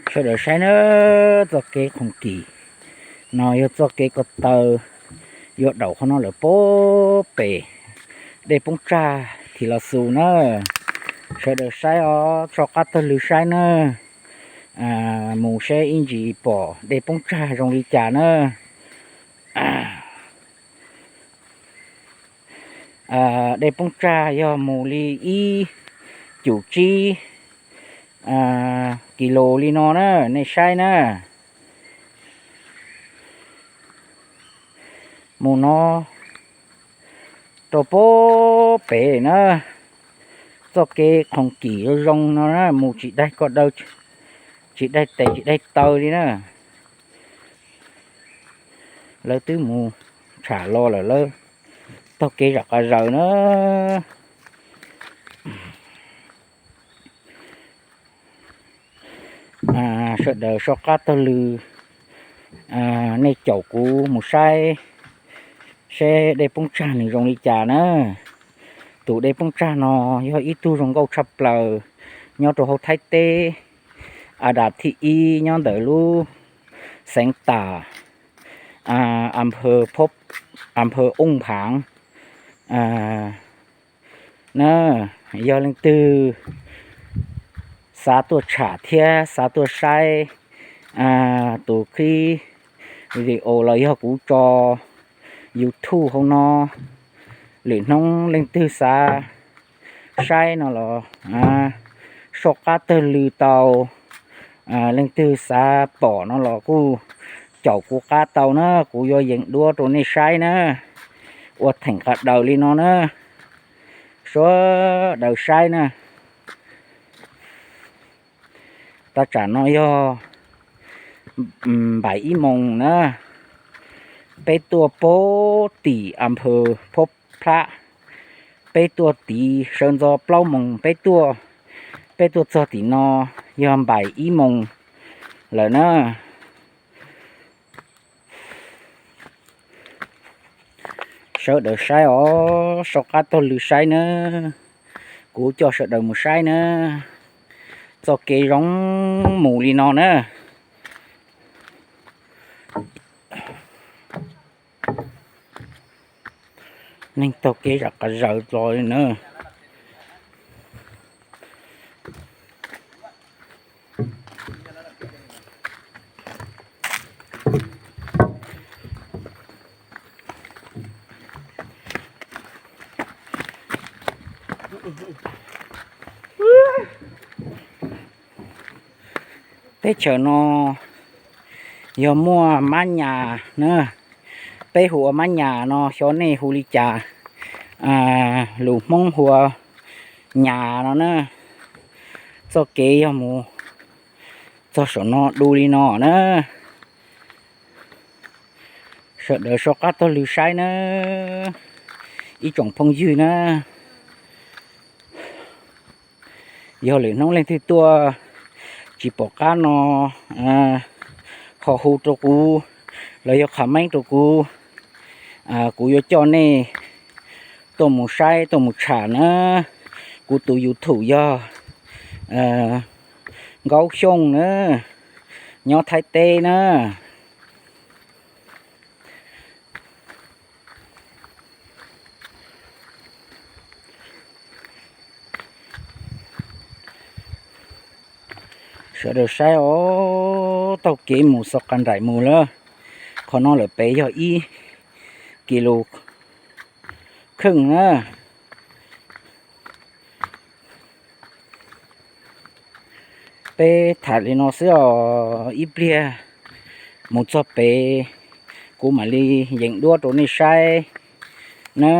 Sawv daws saib na, txoj kev khoom kim no yog txoj kev ko taw yuav daum qhov no lawm pem pem dej Poob Tsag Thim Los Xus na. Sawv daws saib os, so qab taug lw saib na, mus saib ib ntsis pom dej Poob Tsag zoo li cas na. Dej Poob Tsag yog mus li ib cum tsib kis lus li no na, nej saib na. Mus no rau pem pem na, txoj kev khoom kim zoo zoo no na, mus tsis daig ko daw, tsis daig tes tsis daig taw li na. Lawv twb mus tsham los lawm, lawv taug kev zam qas zaws na. Sawv daws so qab taug lw, nej caum kuv mus saib seb dej Poob Tsag nws zoo li cas na. Tus dej Poob Tsag no yog ib tug zoo nkauj tshaj plaws nyob rau hauv Thaib teb, a dam thib ib nyob ntawm lub xeev tas, a nphaw Ooj Phaav na. Yog leej twg xav tuaj tsham thiab xav tuaj saib tus clip video los yog kuv tso YouTube hauv no, lwm hnub leej twg xav saib no los so qab taug lw tau, leej twg xav pom no los kuj caum kuv qab tau na, kuv yuav yees duab rau nej saib na. Ua theem qas daws li no na, sawv daws saib na. Tab tsam no yog npaim ib moos na, peb tuaj pab tim a nphaw Phob Plab, peb tuaj tid sawv ntxov plaub moos peb tuaj, peb tuaj txog tim no yog npaim ib moos lawm na. Sawv daws saib os, so qab taug lw saib na, kuv coj sawv daws mus saib na, txoj kev zoo mus li no na. Neeg taug kev zam qas zaws los li na. Teb chaws no yog muaj Mab Nyas na, peb hu ua Mab Nyas no, xyov nej hu li cas, lus Hmoob hu ua Nyas no na. Txoj kev yog mus txog saum no du li no na. Sawv daws so qab taug lw saib na, ib tsoom phooj ywg na. Yog lwm hnub leej twg tuaj tsis pom qab no ho hu rau kuv los yog comment rau kuv, kuv yuav coj nej tuaj mus saib tuaj mus tsham na. Kuv tus YouTube yog Nkaub Xyooj na, nyob Thaib teb na. Sawv daws saib os, taug kev mus xov qas nraim mus lawm, qhov no lawm pem yog ib kis lus kheej na. Peb tham li no xwb os, ib pliag mus txog pem kuv mam li yees duab rau nej saib na.